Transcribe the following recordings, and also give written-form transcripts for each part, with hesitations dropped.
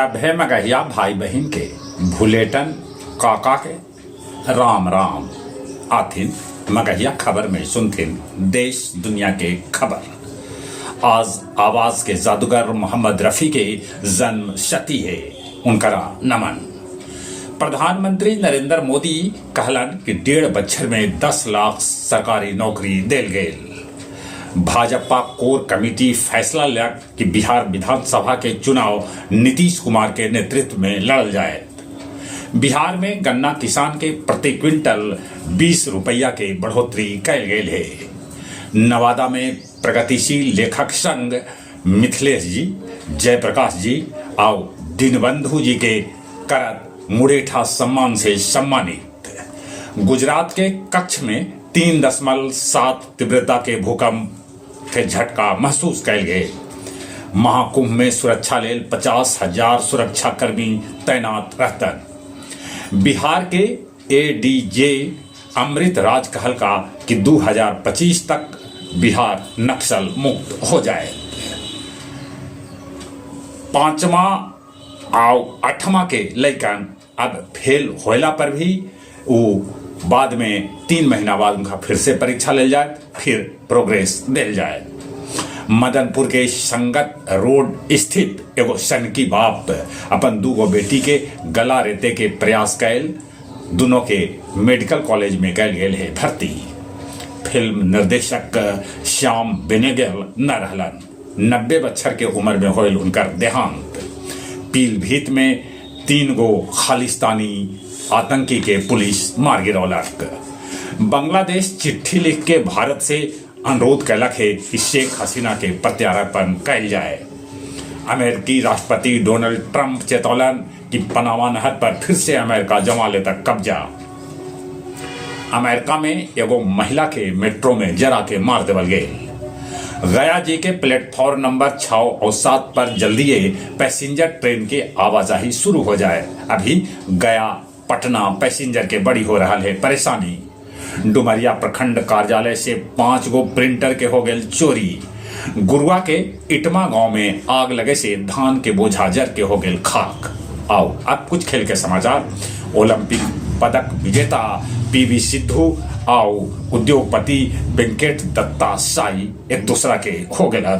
सभे मगहिया भाई बहिन के भुलेटन काका के राम राम। आथिन मगहिया खबर में सुनथिन देश दुनिया के खबर। आज आवाज के जादूगर मोहम्मद रफ़ी के जन्म शती हे, उनकरा नमन। प्रधानमंत्री नरेंद्र मोदी कहलन कि डेढ़ बच्छर में 10 लाख सरकारी नौकरी देल गेल। भाजपा कोर कमेटी फैसला लेलक कि बिहार विधानसभा के चुनाव नीतीश कुमार के नेतृत्व में लड़ल जायत। बिहार में गन्ना किसान के प्रति क्विंटल 20 रुपया के बढ़ोतरी कैल गेल हे। नवादा में प्रगतिशील लेखक संघ मिथिलेश जी, जयप्रकाश जी आउ दीनबंधु जी के करत मुरेठा सम्मान से सम्मानित। गुजरात के कच्छ में 3.7 तीव्रता के भूकंप के झटका महसूस कैल गेल। महाकुंभ में सुरक्षा लेल 50,000 सुरक्षाकर्मी तैनात रहतन। बिहार के एडीजे अमृत राज कहलका कि 2025 तक बिहार नक्सल मुक्त हो जाए। पांचवा आउ आठवां के लइकन अब फेल होइला पर भी उ बाद में 3 महीना बाद उनका फिर से परीक्षा लेल जाए, फिर प्रोग्रेस देल जाए। मदनपुर के संगत रोड स्थित एगो सनकी बाप अपन दूगो बेटी के गला रेते के प्रयास कैल, दोनों के मेडिकल कॉलेज में कैल गेल है भर्ती। फिल्म निर्देशक श्याम बेनेगल न रहलन, 90 बच्छर के उम्र में होल उनकर देहांत। पीलभीत में 3 गो खालिस्तानी आतंकी के पुलिस मार गिरौलक। बांग्लादेश चिट्ठी लिख के भारत से अनुरोध कैलक है कि शेख हसीना के प्रत्यारोपण कैल जाए। अमेरिकी राष्ट्रपति डोनाल्ड ट्रंप चेतौलन कि पनामा नहर पर फिर से अमेरिका जमा लेता कब्जा। अमेरिका में एगो महिला के मेट्रो में जरा के मार देवल गेल। गया जी के प्लेटफॉर्म नंबर 6 और 7 पर जल्दी पैसेंजर ट्रेन के आवाजाही शुरू हो जाए। अभी गया पटना पैसेंजर के बड़ी हो रहा है परेशानी। डुमरिया प्रखंड कार्यालय से 5 गो प्रिंटर के हो गए चोरी। गुरुआ के इटमा गांव में आग लगे से धान के बोझा जर के हो गए खाक। आओ अब कुछ खेल के समाचार। ओलंपिक पदक विजेता पीवी सिद्धू आओ उद्योगपति वेंकट दत्ता साई एक दूसरा के हो गए।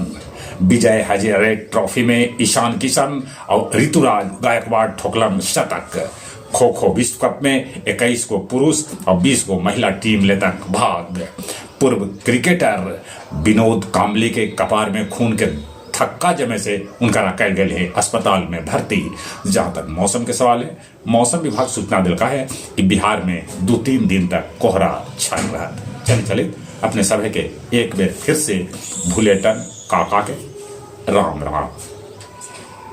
विजय हजारे ट्रॉफी में ईशान किशन और ऋतुराज गायकवाड़ ठोकलन शतक। खो खो विश्व कप में 21 गो पुरुष और 20 गो महिला टीम लेतक भाग। पूर्व क्रिकेटर विनोद कांबली के कपार में खून के थक्का जमे से उनका कैल गए है अस्पताल में भर्ती। जहां तक मौसम के सवाल है, मौसम विभाग सूचना दिलका है कि बिहार में 2-3 दिन तक कोहरा छायल रहा। चले चले अपने सभे के एक बेर फिर से भुलेटन काका के राम राम।